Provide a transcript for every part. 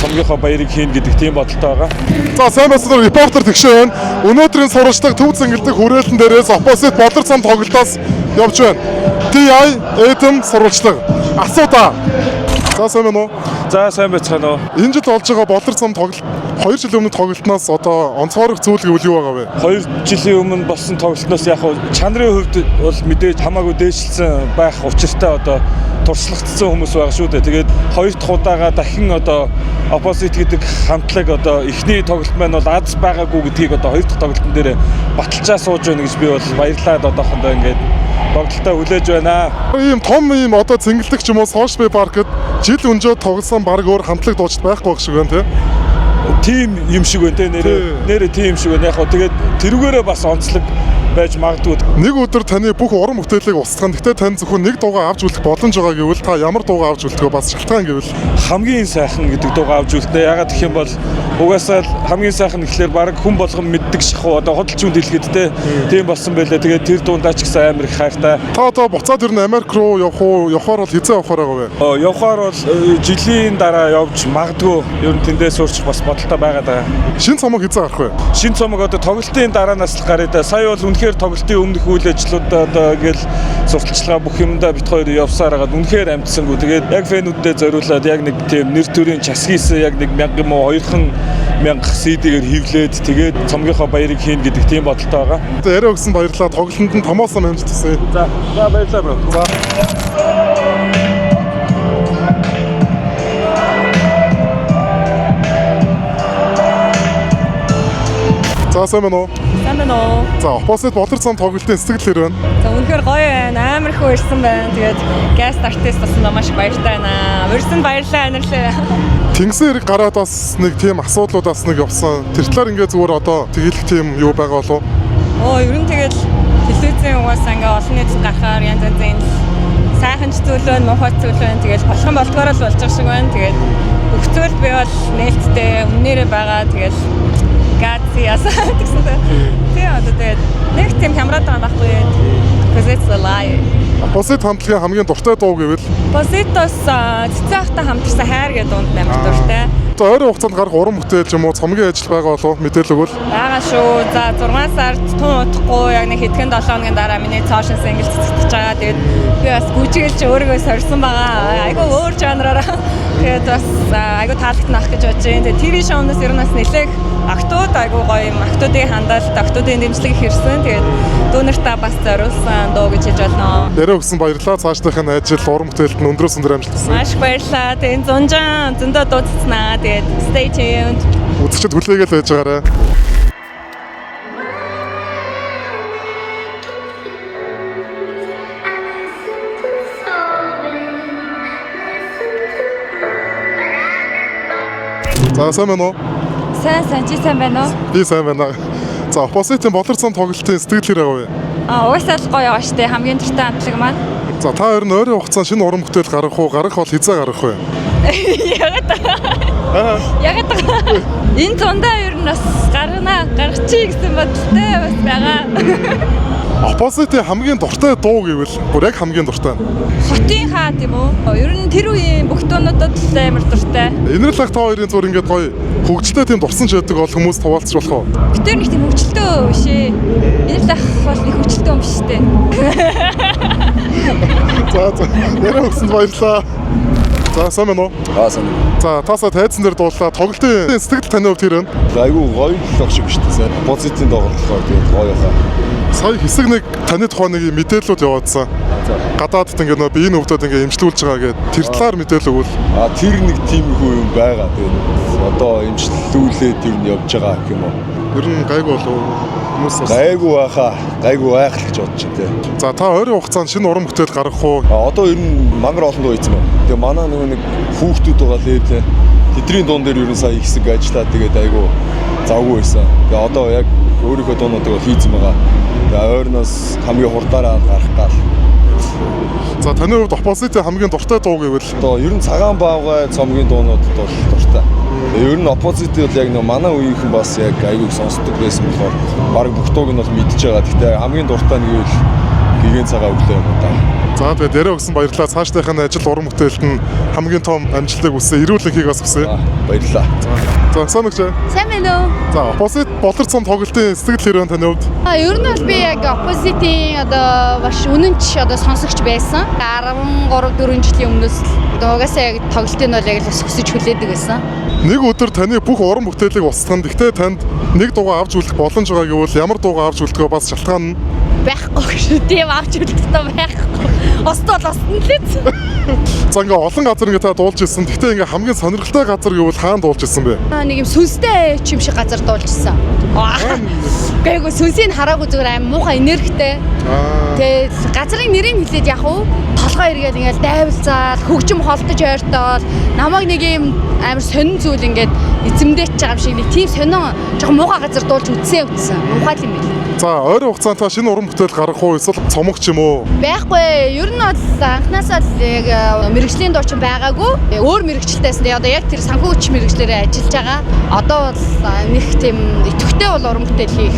цомгийнхоо баярыг хийн гэдэг тийм бодолтой байгаа. За, сайн байцгаана уу, репортер Тэгшээ байна. Өнөөдрийн сурвалжлага Төв зингэлдэг хүрээлэн дээрээс Opposite Болор цам тоглолтоос явж байна. TI Adam сурвалжлага. Асуудаа. За, сайн байна уу? За, сайн байцгаана уу? Энэ жил болж байгаа Болор цам тоглолт 2 жилийн өмнө тоглолтноос одоо онцгойрох зүйл гэвэл юу байгаа вэ? 2 жилийн өмнө болсон тоглолтноос яг хуу чанарын хувьд бол мэдээж хамаагүй дээшилсэн байх учиртай одоо туршлагатсан хүмүүс байгаа шүү дээ. Тэгээд хоёр дахь удаага дахин одоо Opposite гэдэг хамтлаг одоо эхний тоглолт маань бол аз байгаагүй гэдгийг одоо хоёр дахь тоглолтын дээр баталжаа сууж байна гэж би бол баярлаад одоохондоо ингээд тоглолтоо хүлээж байна. Ийм том ийм одоо цэнгэлдэг ч юм уу Social Bay Park-д жил өнжөө тоглосон баг өөр хамтлаг дуучид байхгүй байх шиг байна, тий? Тим юм шиг байна те, нэрээ нэрээ тим юм шиг байна. Яг хөө тэгээд тэрүүгээрээ бас онцлог байж магадгүй. Нэг өдөр таны бүх уран бүтээлийг устгах нь, гэхдээ тань зөвхөн нэг дуугаа авч үлдэх боломж байгаа гэвэл та ямар дуугаа авч үлдэх вэ? Бас шалтгаан гэвэл? Хамгийн сайхан гэдэг дуугаа авч үлдэнэ. Ягаад гэх юм бол угаасаа л хамгийн сайхан гэхлээр баг хүн болгон мэддэг шахуу одоо худалч хүнд хэлэхэд те тийм болсон байлаа. Тэгээд тэр дуундаа ч гэсэн амар их хайртай. Та одоо буцаад ер нь Америк руу явах уу? Явахаар бол хэзээ явахаар байгаа вэ? Явахаар бол жилийн дараа явж магадгүй. Ер нь тэндээ сурчих бас бодолтой байгаа даа. Шинэ цомог хэзээ гарах вэ? Шинэ цомог одоо тоглолтын дараанаас л гаръя да. Сая бол үнэхээр тоглолтын өмнөх үйл ажлуудаа одоо ингээл сурталчилгаа бүх юмдаа бит хоёр явсаар хагаад үнэхээр амжсангүй. Тэгээд яг fan үүдэд зориулаад яг нэг тийм нэр төрийн час хийсэн яг нэг 1000 юм уу 2000 CD-гээр хевлээд тэгээд цомгийнхоо баярыг хийн гэдэг тийм бодолтой байгаа. Одоо яриа өгсөн баярлалаа. Тоглолтод нь томоосон амжилт хүсье. За, за, баярлалаа, bro. За. За, сайн байна уу? Сайн байна уу? За, Opposite Болор цам тоглолтын сэтгэл хэр байна? За, үнэхээр гоё байна. Амар их урьсан байна. Тэгээд guest artist болсон маш их баяртай байна. Урьсан баярлалаа, анарлаа. Тэнгисийн эрэг гараад бас нэг тийм асуудлууд бас нэг явсан. Тэр талаар ингээ зүгээр одоо тэгэлэх тийм юу байгаа болов? Оо, ер нь тэгэл телевизийн угаасаа ингээ олон нийтэд гарахаар янз янзын л сайхан ч зүйл байна, муухай ч зүйл байна. Тэгэл болох нь болдгоороо л болж байгаа шиг байна. Тэгээд бүх зүйлд би бол нээлттэй, өмнөрөө байгаа. Тэгэл гаци ясаа гэсэн. Тэгээ одоо тэгээд нэг тийм хямраад байгаа байхгүй. Because it's a lie. Opposite хамтлагийн хамгийн дуртай дуу гэвэл? Positos цэцэн ахтай хамтарсан хайр гэдэг дунд амар дуртай. За, ойрын хугацаанд гарах уран бүтээл юм уу цомгийн ажил байгаа болов, мэдээлэл өгвөл? Байгаа шүү. За, 6 сард тун удахгүй яг нэг хэдхэн 7 хоногийн дараа миний цоошин single цэцэгдэж байгаа. Тэгээд би бас гүжигэлж өөрийгөө сорьсон байгаа. Айгүй өөр жанраараа. Тэгээд бас айгүй таалагдана ах гэж бодож байна. Тэгээд TV show-наас ер нь бас нэлээх охтууд айгүй гоё юм. Охтуудын хандалт, охтуудын дэмжлэг их ирсэн. Тэгээд дүүнертаа бас зориулсан дуу гэж хэлж болно. Яриа өгсөн баярлалаа. Цаашдынх нь ажил, уран бүтээлд нь өндрөөс өндөр амжилт хүсье. Маш их баярлалаа. Тэгээд зунжан зөндөө дуу цэцнэ. Тэгээд stay tuned. Үзэгчид хүлээгээл байж байгаарай. За, сайн байна уу? Сайн сайн, чи сайн байна уу? Би сайн байна. За, Opposite-ийн Болор цам тоглолтын сэтгэл хэр байгаа вэ? А, угаасаа л гоё байгаа штэ, хамгийн дуртай хамтлаг маань. За, та хоёр нь ойрын хугацаанд шинэ уран бүтээл гаргах уу? Гаргах бол хэзээ гаргах вэ? Ягаад байгаа. Ягаад байгаа. Энэ зундаа ер нь бас гаргана, гаргачих гэсэн бодолтой бас байгаа. Opposite-ийн хамгийн дуртай дуу гэвэл бүр яг хамгийн дуртай. Хотын хаа тийм үү? Ер нь тэр үеийн бүх дуунуудад л амар дуртай. Энэрл ах, та хоёрын зүр ингээд гоё хөгжилтэй тийм дурсан ч байдаг бол хүмүүс хуваалцж болох уу? Бид тэр нэг тийм хөгжилтөө биш ээ. Энэрл ах бол нэг хөгжилтөө юм биш үү? За за, яриа өгсөнд баярлалаа. За, сайн байна уу? Аа, сайн. За, таасаа тайзан дээр дуулаа. Тоглолтын сэтгэл таны хувьд хэр байна? Айгу гоё л ах шиг шүү дээ. Сайн. Позитивын тоглолтоор тэгээд гоё хаа. Сая хэсэг нэг таны тухай нэг юм мэдээллүүд яваадсан. Гадаадд ингээд нөө биеийн өвдөд ингээд эмчлүүлж байгаа гэдэг тэр талаар мэдээлэл өгвөл. А, тэр нэг тиймэрхүү юм байгаа. Тэгээд одоо эмчлүүлээд тэр нь явж байгаа гэх юм уу. Ер нь гайгүй болов хүмүүс бас. Гайгүй байхаа. Гайгүй байх л гэж бодож байна тий. За, та ойрын хугацаанд шинэ уран бүтээл гаргах уу? А, одоо ер нь мангар олон дуу хийсэн байна. Тэгээ манай нөгөө нэг хүүхдүүд байгаа лээ тий. Тэдний дуун дээр ер нь сая их хэсэг ажиллаад тэгээд айгу завгүй байсан. Тэгээ одоо яг өөрийнхөө дуунуудыг бол хийсэн байгаа. Тэгээ ойрноос хамгийн хурдаараа гарах гал. За, таны хувьд Opposite хамгийн дуртай дуу гэвэл? Одоо ер нь цагаан баавгай цомгийн дуунуудад бол дуртай. Тэгээ ер нь Opposite бол яг нэг манай үеийнхэн бас яг айгүйг сонсдог байсан болохоор баг бүх дууг нь бол мэдж байгаа. Гэхдээ хамгийн дуртай нь гэвэл Гэгээн цагаан өглөө юм уу та. За тэгээд яриа өгсөн баярлалаа. Цаашдынх нь ажил уран бүтээлд нь хамгийн том амжилтыг хүсье. Эрүүл энхийг бас хүсье. Баярлалаа. За сайн уу гэж. Сайн байна уу? За Opposite Болор цом тоглолтын сэтгэл хэрэг таны хувьд? Ер нь бол би яг Opposite-ийн одоо маш үнэнч одоо сонсогч байсан. 13 4 жилийн өмнөөс л одоо угаасаа яг тоглолтын бол яг л бас хүсэж хүлээдэг байсан. Нэг өдөр таны бүх уран бүтээлийг устгах нь гэхдээ танд нэг дуугаа авч үлдэх боломж байгаа гэвэл ямар дуугаа авч үлдэх вэ бас шалтгаан нь? Байхгүй шүү. Тийм авч үлдэх тоо байхгүй. Уствал устна л ээ. За ингээ олон газар ингээ та дуулж ирсэн. Гэхдээ ингээ хамгийн сонирхолтой газар гэвэл хаана дуулж ирсэн бэ? Нэг юм сүнстэй ч юм шиг газар дуулжсэн. Гээгүй сүнсийг хараагүй зүгээр аим муухай энергитэй. Тэгээд газрын нэрийг хэлээд яг уу толгой эргээл ингээл дайвалзаал хөгжим холдож ойртоол намайг нэг юм амар сонин зүйл ингээд эзэмдээч байгаа юм шиг нэг тийм сонин жоохон муухай газар дуулж үтсэн үтсэн. Муухай л юм бэл. За ойрын хугацаанд та шинэ уран бүтээл гаргах уу эсвэл цомог ч юм уу? Байхгүй. Ер нь бол анхнаасаа л яг мэргэжлийн дуучин байгаагүй. Өөр мэргэжилтэйсэн. Тэгээ одоо яг тэр санхүүгч мэргэжлээрээ ажиллаж байгаа. Одоо бол нэг тийм идэвхтэй бол уран бүтээл хийх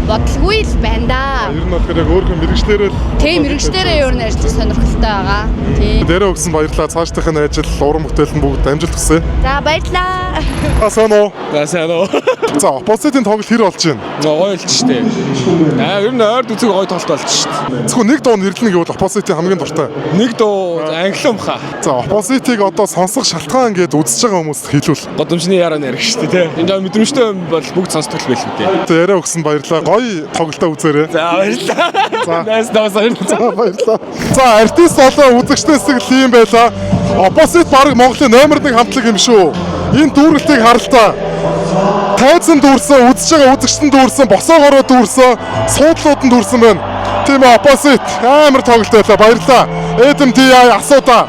бодлгүй л байна да. Ер нь болохоор яг өөрийнхөө мэргэжлээрээ л Тийм мэргэжлээрээ ер нь ажиллах сонирхолтой байгаа. Тийм. Дээрээ өгсөн баярлалаа. Цаашдынх нь ажил, уран бүтээл нь бүгд амжилт хүсье. За баярлалаа. За сайн уу? За сайн уу. За Opposite-ийн тоглолт хэр болж байна? Гоё л ч штэ. Аа ер нь ойрд үзэг гоё тоглолт болж штэ. Зөвхөн нэг дуу нэрлэнэ гэвэл Opposite-ийн хамгийн дуртай. Нэг дуу англиум хаа. За Opposite-ийг одоо сонсох шалтгаан гээд үзэж байгаа хүмүүст хэлвэл. Годомчны яраа нэрх штэ тий. Энэ жаа мэдрэмжтэй юм бол бүгд сонсдог л байл үү тий. За яриа өгсөн баярлалаа. Гоё тоглолтоо үзээрэй. За баярлалаа. За. Найс даваа баярлалаа. За баярлалаа. За артист болон үзэгчдийн сэтгэл ийм байлаа. Opposite баг Монголын номер 1 хамтлаг юм шүү. Энэ дүүргэлтийг харалтаа. Тайзан дүүрсэн, үзэж байгаа үзэгчдэн дүүрсэн, босоогоороо дүүрсэн, суудлууд нь дүүрсэн байна. Тийм ээ Opposite амар тоглолт байлаа. Баярлалаа. Adam TI асуудаа.